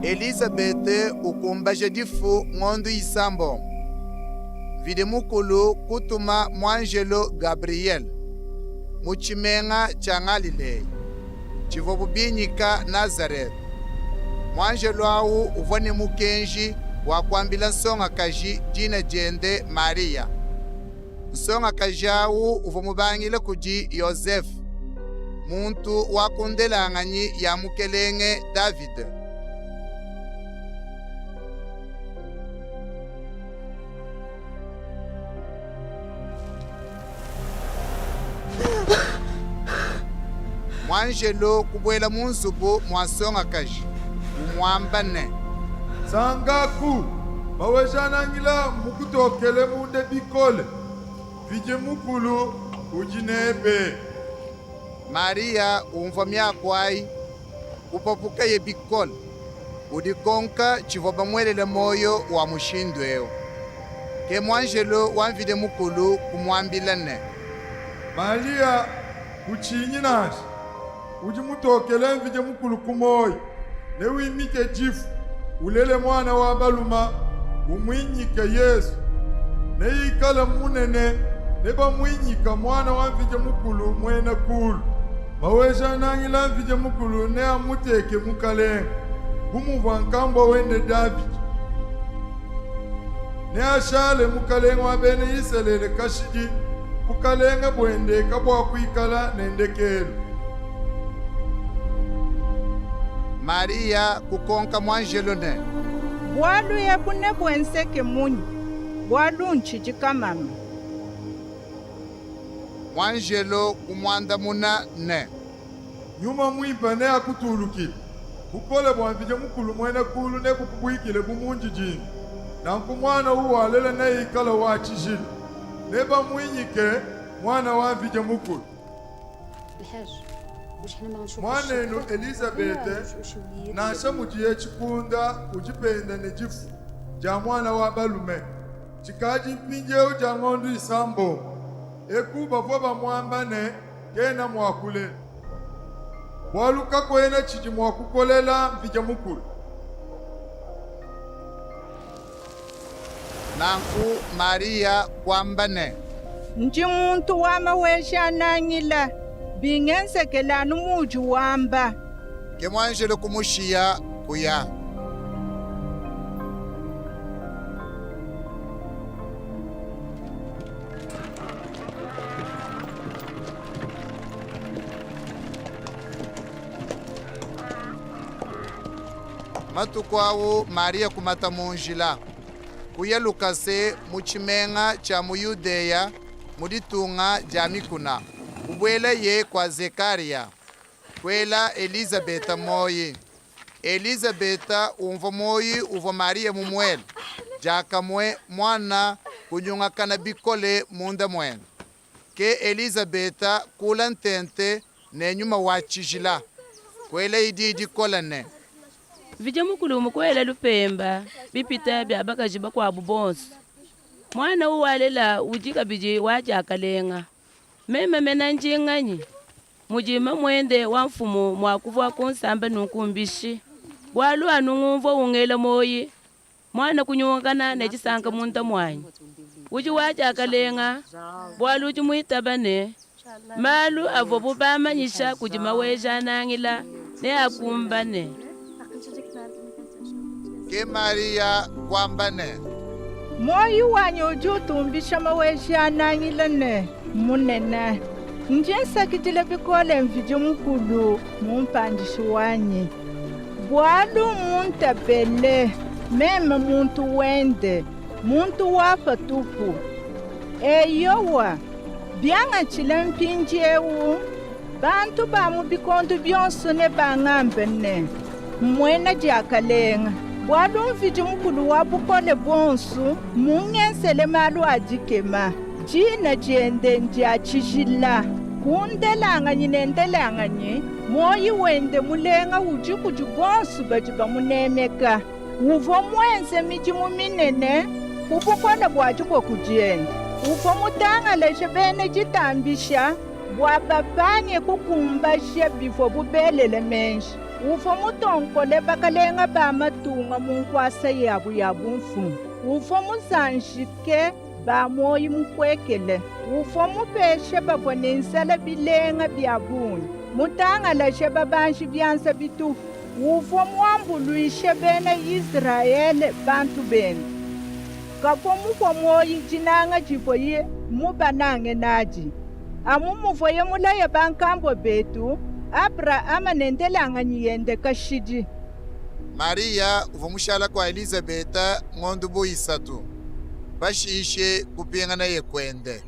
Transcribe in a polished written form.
Elizabete ukumbaja difu ngondu isambombu, Mvidi Mukulu kutuma muanjelu Gabriyele mu tshimenga tshia Ngalileya tshivuabu binyika Nazarete. Muanjelu awu uvua ne mukenji wa kuambila nsongakaji dina diende Mariya. Nsongakaji awu uvua mubangila kudi Yozefe, muntu wa ku ndelanganyi ya mukelenge Davide. Muanjelo kubuela mu nzubu mua nsongakaji, umuamba ne. Sankaku, Maweja-Nangila mmukutokele munda bikole, Mvidi Mukulu udi nebe. Mariya umvua miaku ayi, kupapukaye bikole, udikonka tshivua bamuelele muoyo wa mushindu eu. Ke muanjelo wa Mvidi Mukulu kumuambila ne. Mariya, kutshinyi nansha. Udi mutokele Mvidi Mukulu ku muoyi. Newimite difu, ulele muana wa balume, umuinyike Yezu. Neikale munene, nebamuinyike Muana wa Mvidi Mukulu Muena Kulu. Maweja-Nangila Mvidi Mukulu neamuteke mukalenga, bu muvua nkambua wende Davide. Neashale mukalenga wa bena Isalele kashidi, bukalenga buende kabuakuikala ne ndekelu. Mariya kukonka muanjelu ne. Bualu ebu nebuenzeke munyi? Bualu ntshidi kamama. Muanjelu kumuandamuna ne. Nyuma Muimpe neakutulukile. Bukole bua Mvidi Mukulu Muena Kulu nebukubuikile bu mundidimbi. Nanku muana uwalela neikale wa tshijila. Nebamuinyike Muana wa Mvidi Mukulu. Muanenu Elizabete, nansha mudiye tshikunda, udi pende ne difu dia muana wa balume. Tshikadi mpindieu dia ngondu isambombo. Eku bavua bamuamba ne, kena mua kulela, bualu kakuena tshidi mua kukolela Mvidi Mukulu. Nanku Mariya kuamba ne. Ndi muntu wa Maweja-Nangila, bingenzekele anu muudi wamba. Ke muanjelu kumushiya, kuya. Matuku awu Mariya kumata mu njila, kuya lukase mu tshimenga tshia mu Yudeya mu ditunga dia mikuna. Kubuelaye kua Zekariya, kuela Elizabeta muoyi. Elizabeta umvua muoyi uvua Mariya mumuele, diakamue muana kunyungakana bikole munda muende. Ke Elizabeta kuula ntente ne Nyuma wa Tshijila, kuelaye diyi dikole ne. Mvidi Mukulu mmukuele lupemba bipite bia bakaji bakuabu bonsu. Muana uwalela udi kabidi wa diakalenga. Meme mene ndi nganyi? Mudi mamuende wa Mfumu mua kuvua kunsamba nunku mbishi? Bualu anu ngumvua ungela muoyi, muana kunyungakana ne disanka munda muanyi. Udi wa diakalenga, bualu udi muitaba ne, malu avuabu bamanyisha kudi Maweja-Nangila neakumbane. Ke Mariya kuamba ne. Muoyi wanyi udi utumbisha Maweja-Nangila ne, mmunene. Ndi nsakidila bikole Mvidi Mukulu, Mumpandishi wanyi, bualu mmuntabele meme muntu wende, muntu wa patupu. Eyowa, biangatshile mpindiewu, bantu ba mu bikondu bionsu nebangambe ne, Mmuena diakalenga, bualu Mvidi Mukulu wa bukole buonsu mmungenzele malu a dikema. Dina diende ndia tshijila. Ku ndelanganyi ne ndelanganyi, muoyi wende mulenga udi kudi bonsu badi bamunemeka. Uvua muenze midimu minene ku bukole bua diboku diende. Uvua mutangalaje bena ditambisha bua bapange kukumbaja bivuabu belele meji. Uvua mutonkole bakalenga ba matunga mu nkuasa yabu ya bumfumu. Uvua muzanjike ba muoyi mupuekele. Uvua mupeshe bavua ne nzala bilenga bia bungi, mutangalaje babanji bianza bitupu. Uvua muambuluishe bena Izrayele, bantu bende. Kavua mupue muoyi dinanga divuaye mubanange nadi, amu muvuaye mulaye bankambua betu, Abrahame ne ndelanganyi yende kashidi. Mariya uvua mushale kua Elizabete ngondu bu isatu. Pashishe kupinganaye kuende.